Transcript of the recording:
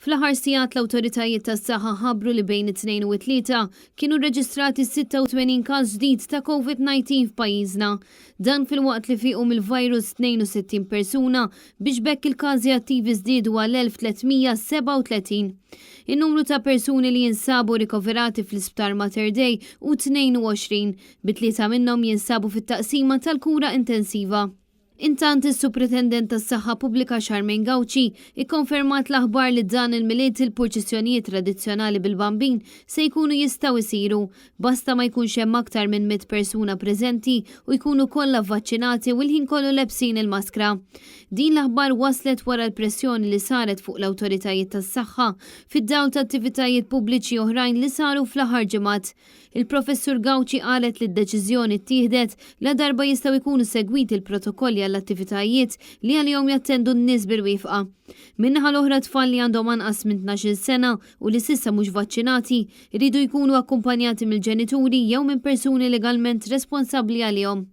Fl-aħħar sigħat l-awtoritajiet tas-saħħa ħabbru li bejn it-Tnejn u t-Tlieta kienu rreġistrati 86 każ ġdid ta' Covid-19 f'pajjiżna. Dan filwaqt li fiequ mill-virus 62 persuna biex b'hekk il-każi attivi żdiedu għal 1,337. In-numru ta' persuni li jinsabu rikoverati fl-Isptar Mater Dei hu 22, bi tlieta minnhom jinsabu fit-taqsima tal-kura intensiva. Intant is-Supretendent tas-Saħħa Pubblika Charmaine Gauci ikkonfermat l-aħbar li dan il-Milied il-purċissjonijiet tradizzjonali bil-Bambin se jkunu jistgħu jsiru, basta ma jkunx hemm aktar minn 100 persuna preżenti u jkunu kollha vvaċċinati u l-ħin kollu lebsin il-maskra. Din l-aħbar waslet wara l-pressjoni li saret fuq l-awtoritajiet tas-saħħa fid-dawl ta' attivitajiet pubbliċi oħrajn li saru fl-aħħar ġimgħat. Il-Professur Gauci qalet li d-deċiżjoni ttieħdet ladarba jistgħu jkunu segwiti l-protokolli għall-attivitajiet li għalihom jattendu n-nies bil-wifqa. Min-naħa l-oħra tfal li għandhom anqas minn 12-il sena u li s'issa mhux vaċċinati jridu jkunu akkumpanjati mill-ġenituri jew minn persuni legalment responsabbli għalihom.